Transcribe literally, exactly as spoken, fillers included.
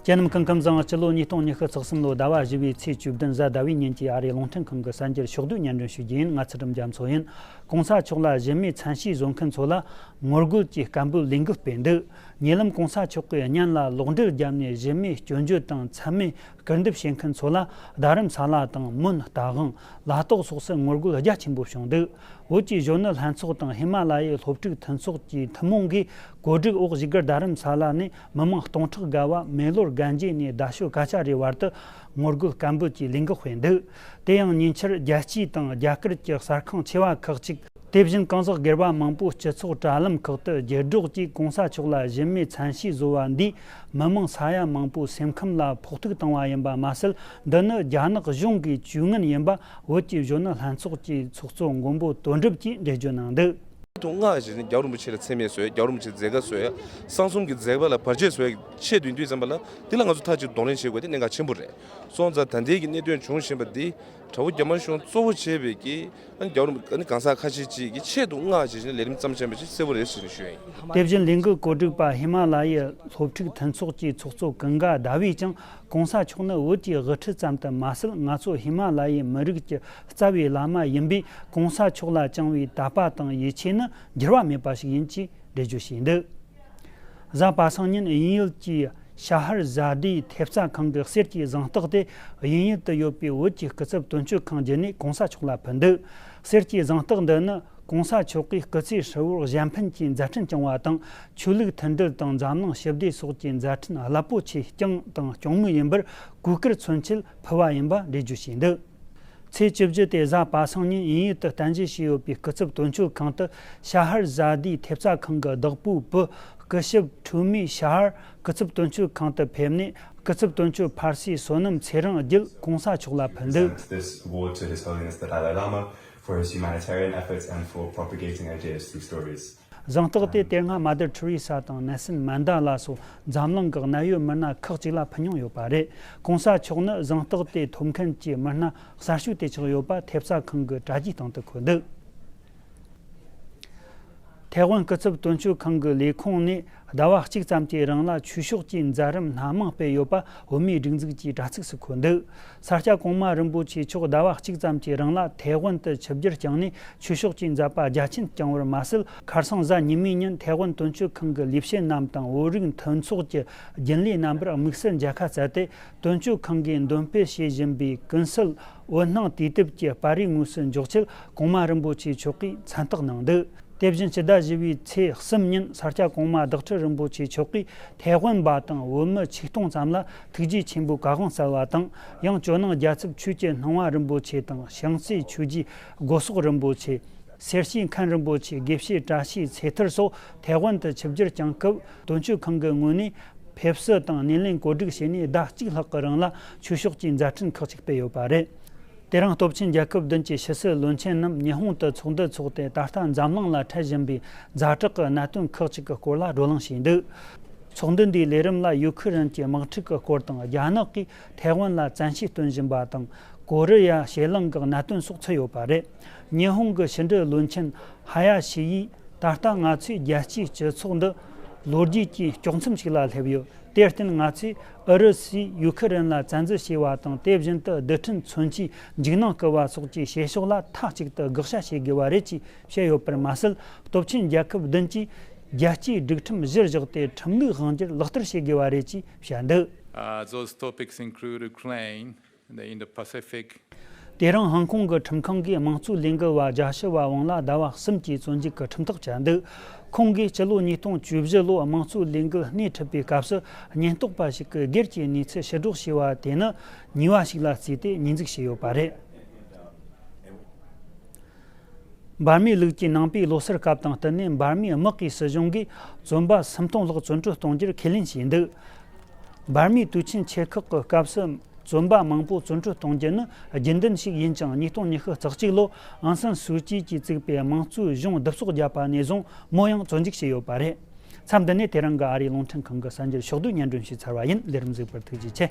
ཁྱེད་རྣམས་སྐུ་ཁམས་བཟང་། སྤྱི་ལོ་ཉིས་སྟོང་ཉི་ཤུ་རྩ་གསུམ་ལོའི་ཟླ་བ་བཞི་པའི་ཚེས་བཅུ་བདུན་གཟའ་ཟླ་བའི་ཉིན་གྱི་ཨ་རིའི་རླུང་འཕྲིན་ཁང་གི་གསར་འགྱུར་ཕྱོགས་བསྡུས་སྙན་སྒྲོན་ཞུ་རྒྱུ་ཡིན། ང་ཚུལ་ཁྲིམས་རྒྱ་མཚོ་ཡིན། གོང་ས་མཆོག་ལ་གཞི་མེད་མཚན་ཤས་བཟོ་མཁན་ཚོ་ལ་ངོ་རྒོལ་གྱི་སྐད་འབོད་ལས་འགུལ་སྤེལ་འདུག་ཉེ་ལམ་གོང་ས་མཆོག་གི་བརྙན་ལ་ལོག་འགྲེལ་བརྒྱབ་ནས་གཞི་མེད་སྐྱོན་བརྗོད་དང་མཚན་སྨད་སྐུར་འདེབས་བྱེད་མཁན་ཚོ་ལ་རྡ་རམ་ས་ལ་དང་མོན་རྟ་དབང་། ལ་དྭགས་སོགས་སུ་ངོ་རྒོལ་རྒྱ་ཆེན་པོ་བྱུང་འདུག་བོད་ཀྱི་གཞོན་ནུ་ལྷན་ཚོགས་དང་ཧི་མ་ལ་ཡའི་སློབ་ཕྲུག་མཐུན་ཚོགས་ཀྱི་ཐུན་མོང་གིས་གོ་སྒྲིག་འོག་བཞུགས་སྒར་རྡ་རམ་ས་ལ་ནས་མི་མང་སྟོང་ཕྲག་བརྒལ་བ་མེ་ལོར་རྒན་རྒྱས་ནས་རྡ་ཤོད་ཀ་ཆ་རའི་བར་དུ་ངོ་རྒོལ་སྐད་འབོད་ཀྱི་ལས་འགུལ་སྤེལ་འདུག་དེ་ཡང་ཉེ་ཆར་རྒྱལ་སྤྱིའི་དང་རྒྱ་གར་གྱི་གསར་ཁང་ཆེ་བ་ཁག་ཅིག་དེ་བཞིན་གང་ཟག་སྒེར་བ་མང་པོ་སྤྱི་ཚོགས་དྲ་ལམ་ཁག་ཏུ་རྒྱུད་སྒྲོག་གིས་གོང་ས་མཆོག་ལ་གཞི་མེད་མཚན་ཤས་བཟོ་བ་འདིས་མི་མང་ས་ཡ་མང་པོའི་སེམས་ཁམས་ལ་ཕོག་ཐུག་བཏང་བ་ཡིན་པ་མ་ཟད། འདི་ནི་རྒྱ་ནག་གཞུང་གི་ཇུས་ངན་ཡིན་པ་བོད་ཀྱི་གཞོན་ནུ་ལྷན་ཚོགས་ཀྱི་ཚོགས་གཙོ་མགོན་པོ་དོན་གྲུབ་ཀྱིས་འགྲེལ་བརྗོད་གནང་འདུག་དུ་སྔགས་ཀྱི་རྒྱལ་བ་རིན་པོ་ཆེ་ལ་མཚན་སྨད་བཟོས། རྒྱལ་བ་རིན་པོ་ཆེའི་མཛད་དཀའ་བཟོས། གསང་གསུམ་གྱི་མཛད་པ་ལ་བར་ཆད་བཟོས་ཆེད་དུ་ཡིན་དུས་ཙམ་པ་ལ་འདི་ལ་ང་ཚོ་མཐའ་གཅིག་གདོང་ལེན་བྱེད་དགོས་དེ་གནད་འགག་ཆེན་པོ་རེད། སོང་ཙང་ད་ལྟའི་གི་གནད་དོན་བྱུང་བཞིན་པ་འདི་དྲག་པོ་རྒྱ་དམར་གཞུང་གཙོ་བོ་བྱས་པའི་གི་ཨ་ནི་རྒྱལ་བ་རིན་པོ་ཨ་ནི་གང་ཟག་ཁ་ཤས་ཅིག་གི་ཆེད་དུ་སྔགས་ཀྱི་ལས་རིམ་བརྩམས་བཞིན་པ་ཅིག་གསལ་པོ་རེད་ཟེར་ནས་ཞུ་ཡ་ཡིན། དེ་བཞིན་ལས་འགུལ་གོ་སྒྲིག་པ་ཧི་མ་ལ་ཡའི་སློབ་ཕྲུག་མཐུན་ཚོགས་ཀྱི་ཚོགས་གཙོ་ཀུན་དགའ་ཟླ་བས་ཀྱང་གོང་ས་མཆོག་ནི་བོད་ཀྱི་དབུ་ཁྲིད་ཙམ་དུ་མ་ཟད། ང་ཚོ་ཧི་མ་ལ་ཡའི་མི་རིགས་ཀྱི་རྩ་བའི་བླ་མ་ཡིན་པས། གོང་ས་མཆོག་ལ་བཅངས་པའི་དད་པ་དང་ཡིད་ཆེས་ནི་འགྱུར་བ་མེད་པ་ཞིག་ཡིན་ཅེས་འགྲེལ་བརྗོད་བྱས་འདུག་གཟའ་པ་སངས་ཉིན་དབྱིན་ཡུལ་གྱི་ཤ་ཧར་ཟ་དིའི་ཐེབས་རྩ་ཁང་གི་གསེར་གྱི་གཟེངས་རྟགས་དེ་དབྱིན་ཡུལ་དུ་ཡོད་པའི་བོད་ཀྱི་སྐུ་ཚབ་དོན་གཅོད་ཁང་བརྒྱུད་ནས་གོང་ས་མཆོག་ལ་ཕུལ་འདུག་གསེར་གྱི་གཟེངས་རྟགས་འདི་ནི་གོང་ས་མཆོག་གིས་སྐུ་ཚེ་ཧྲིལ་བོར་གཞན་ཕན་གྱི་མཛད་འཕྲིན་བསྐྱངས་པ་དང་། ཆོས་ལུགས་མཐུན་སྒྲིལ་དང་འཛམ་གླིང་ཞི་བདེ་སོགས་ཀྱི་མཛད་འཕྲིན་རླབས་པོ་ཆེ་བསྐྱངས་དང་སྐྱོང་མུས་ཡིན་པར་གོས་དཀར་མཚོན་ཆེད་ཕུལ་བ་ཡིན་པ་འགྲེལ་བརྗོད་བྱས་འདུག་ཚེས་བཅུ་བཞི་སྟེ་གཟའ་པ་སངས་ཉིན་དབྱིན་ཡུལ་དུ་རྟེན་གཞི་བྱས་ཡོད་པའི་སྐུ་ཚབ་དོན་གཅོད་ཁང་དུ་ཤ་ཧར་ཟ་དིའི་ཐེབས་རྩ་ཁང་གི་བདག་པོའི་བུ་སྐུ་ཞབས་ཁྲུའུ་མི་ཤ་ཧར་སྐུ་ཚབ་དོན་གཅོད་ཁང་དུ་ཕེབས་ནས། སྐུ་ཚབ་དོན་གཅོད་ཕར་སའི་བསོད་ནམས་ཚེ་རིང་བརྒྱུད་གོང་ས་མཆོག་ལ་ཕུལ་འདུག Present this award to His Holiness the Dalai Lama for his humanitarian efforts and for propagating ideas through stories. གཟེངས་རྟགས་དེ་དེ་སྔ་མ་དར་ཐེ་རེ་ས་དང་ནེལ་སན་མན་ད་ལ་སོགས་འཛམ་གླིང་གི་གནད་ཡོད་མི་སྣ་ཁག་ཅིག་ལ་ཕུལ་མྱོང་ཡོད་པ་རེད། གོང་ས་མཆོག་ནི་གཟེངས་རྟགས་དེ་ཐོབ་མཁན་གྱི་མི་སྣ་གསར་ཤོས་དེ་ཆགས་ཡོད་པ་ཐེབས་རྩ་ཁང་གི་དྲ་རྒྱའི་སྟེང་དུ་འཁོད་འདུག་ཐའེ་ཝན་སྐུ་ཚབ་དོན་གཅོད་ཁང་གི་ལས་ཁུངས་ནས་ཟླ་བ་གཅིག་ཙམ་གྱི་རིང་ལ་ཆོས་ཕྱོགས་ཀྱི་མཛད་རིམ་སྣ་མང་སྤེལ་ཡོད་པ་བོད་མིའི་སྒྲིག་འཛུགས་ཀྱི་དྲ་ཚིགས་སུ་འཁོད་འདུག་ས་སྐྱ་གོང་མ་རིན་པོ་ཆེ་མཆོག་ཟླ་བ་གཅིག་ཙམ་གྱི་རིང་ལ་ཐའེ་ཝན་དུ་ཆིབས་བསྒྱུར་བསྐྱངས་ནས་ཆོས་ཕྱོགས་ཀྱི་མཛད་པ་རྒྱ་ཆེན་བསྐྱངས་པར་མ་ཟད། ཁ་སང་གཟའ་ཉི་མའི་ཉིན་ཐའེ་ཝན་དོན་གཅོད་ཁང་གི་ལས་བྱེད་རྣམས་དང་བོད་རིགས་མཐུན་ཚོགས་ཀྱི་རྒྱུན་ལས་རྣམ་པར་དམིགས་བསལ་མཇལ་ཁ་སྩལ་ཏེ། དོན་གཅོད་ཁང་གིས་འདོན་སྤེལ་བྱེད་བཞིན་པའི་ཀུན་གསལ་འོད་སྣང་དུས་དེབ་ཀྱི་པར་རིས་དངོས་སུ་འཇོག་ཆེད་གོང་མ་རིན་པོ་ཆེ་མཆོག་གིས་མཚན་རྟགས་གནང་འདུག་དེ་བཞིན་སྤྱི་ཟླ་བཞི་པའི་ཚེས་གསུམ་ཉིན་ས་སྐྱ་གོང་མ་བདག་ཁྲི་རིན་པོ་ཆེ་མཆོག་གིས་ཐའེ་ཝན་པ་དང་བོད་མི་ཆིག་སྟོང་ཙམ་ལ་ཐུགས་རྗེ་ཆེན་པོའི་བཀའ་དབང་སྩལ་བ་དང་། ཡང་ཇོ་ནང་རྒྱལ་ཚབ་ཆོས་ཀྱི་སྣང་བ་རིན་པོ་ཆེ་དང་ཤིང་རྩེ་ཆོས་རྗེ་སྒོ་སོག་རིན་པོ་ཆེ། སེར་བྱེས་མཁན་རིན་པོ་ཆེ། དགེ་བཤེས་བཀྲ་ཤིས་ཚེ་ཐར་སོགས་ཐའེ་ཝན་དུ་ཆིབས་བསྒྱུར་བསྐྱངས་སྐབས། དོན་གཅོད་ཁང་གི་ངོས་ནས་ཕེབས་བསུ་དང་སྣེ་ལེན་གོ་སྒྲིག་བྱས་ནས་ཟླ་གཅིག་ལྷག་གི་རིང་ལ་ཆོས་ཕྱོགས་ཀྱི་མཛད་འཕྲིན་ཁག་ཅིག་སྤེལ་ཡོད་པ་རེད། དེ་རིང་སྟོབས་ཆེན་རྒྱལ་ཁབ་བདུན་གྱི་ཕྱི་སྲིད་བློན་ཆེན་རྣམས་ཉི་ཧོང་དུ་ཚོགས་འདུ་འཚོགས་ཏེ། ད་ལྟ་འཛམ་གླིང་ལ་འཕྲད་བཞིན་པའི་ཛ་དྲག་གི་གནད་དོན་ཁག་ཅིག་གི་སྐོར་ལ་བགྲོ་གླེང་བྱས་འདུག་ཚོགས་འདུ་འདིའི་ལས་རིམ་ལ་ཡུ་ཁུ་རེན་གྱི་དམག་འཁྲུག་གི་སྐོར་དང་། རྒྱ་ནག་གིས་ཐའེ་ཝན་ལ་བཙན་ཤེད་སྟོན་བཞིན་པ་དང་། ཀོ་རི་ཡ་ཕྱེད་གླིང་གི་གནད་དོན་སོགས་ཚུད་ཡོད་པ་རེད། ཉི་ཧོང་གི་ཕྱི་འབྲེལ་བློན་ཆེན་ཧ་ཡ་ཤི་ཡིས། ད་ལྟ་ང་ཚོའི་རྒྱལ་སྤྱིའི་སྤྱི་ཚོགས་འདི་ལོ་རྒྱུས་ཀྱི་དཀྱོག་མཚམས་ཤིག་ལ་སླེབས་ཡོད། དེར་བརྟེན། ང་ཚོས་ཨུ་རུ་སུས་ཡུ་ཁུ་རེན་ལ་བཙན་འཛུལ་བྱས་པ་དང་། དེ་བཞིན་དུ་རྡུལ་ཕྲན་མཚོན་ཆའི་འཇིགས་སྣང་བསྐུལ་བ་སོགས་ཀྱི་བྱེད་ཕྱོགས་ལ་མཐའ་གཅིག་ཏུ་དགག་བྱ་བྱེད་དགོས་པ་རེད་ཅེས་བཤད་ཡོད་པར་མ་ཟད། སྟོབས་ཆེན་རྒྱལ་ཁབ་བདུན་གྱིས་རྒྱལ་སྤྱིའི་སྒྲིག་ཁྲིམས་གཞིར་བཞག་སྟེ། ཁྲིམས་ལུགས་དབང་སྒྱུར་ལག་བསྟར་བྱེད་དགོས་པ་རེད་ཅེས་བཤད་འདུག Uh, those topics include Ukraine, the Indo-Pacific. དེ་རིང་ཧང་ཀོང་གི་ཁྲིམས་ཁང་གིས་དམངས་གཙོའི་ལས་འགུལ་བ་གྱ་ཞི་པ་ཝང་ལ་ཟླ་བ་གསུམ་གྱི་བཙོན་འཇུག་གི་ཁྲིམས་ཐག་བཅད་འདུག་ཁོང་གིས་སྤྱི་ལོ་ཉིས་སྟོང་བཅུ་བཞི་ལོར་དམངས་གཙོའི་ལས་འགུལ་སྣེ་ཁྲིད་པའི་སྐབས་སུ། ཉེན་རྟོག་པ་ཞིག་གིས་སྒེར་གྱི་གནས་ཚུལ་ཕྱིར་སྒྲོག་བྱས་པ་དེ་ནི་ཉེས་པ་ཞིག་ལ་བརྩིས་ཏེ་ཉེས་འཛུགས་བྱས་ཡོད་པ་རེད། འབར་མའི་ལུགས་ཀྱི་ནང་པའི་ལོ་སར་སྐབས་དང་བསྟུན་ནས། འབར་མའི་དམག་གི་སྲིད་གཞུང་གིས་བཙོན་པ་སུམ་སྟོང་ལྷག་བཙོན་གྲོལ་གཏོང་རྒྱུར་ཁས་ལེན་བྱས་འདུག་འབར་མའི་དུས་ཆེན་ཆེ་ཁག་གི་སྐབས་སུ་བཙོན་པ་མང་པོ་བཙོན་གྲོལ་གཏོང་རྒྱུ་ནི་རྒྱུན་ལྡན་ཞིག་ཡིན་ཅིང་། ཉིས་སྟོང་ཉི་ཤུ་རྩ་གཅིག་ལོར་ཨང་སན་སུའུ་ཅི་གིས་བཙུགས་པའི་དམངས་གཙོའི་གཞུང་བསྡུ་གསོག་བརྒྱབ་པ་ནས་བཟུང་མོ་ཡང་བཙོན་འཇུག་བྱས་ཡོད་པ་རེད། མཚམས་འདི་ནས་དེ་རིང་གི་ཨ་རིའི་རླུང་འཕྲིན་ཁང་གི་གསར་འགྱུར་ཕྱོགས་བསྡུས་སྙན་སྒྲོན་ཞུས་ཚར་བ་ཡིན། ལས་རིམ་གཟིགས་པར་ཐུགས་རྗེ་ཆེ།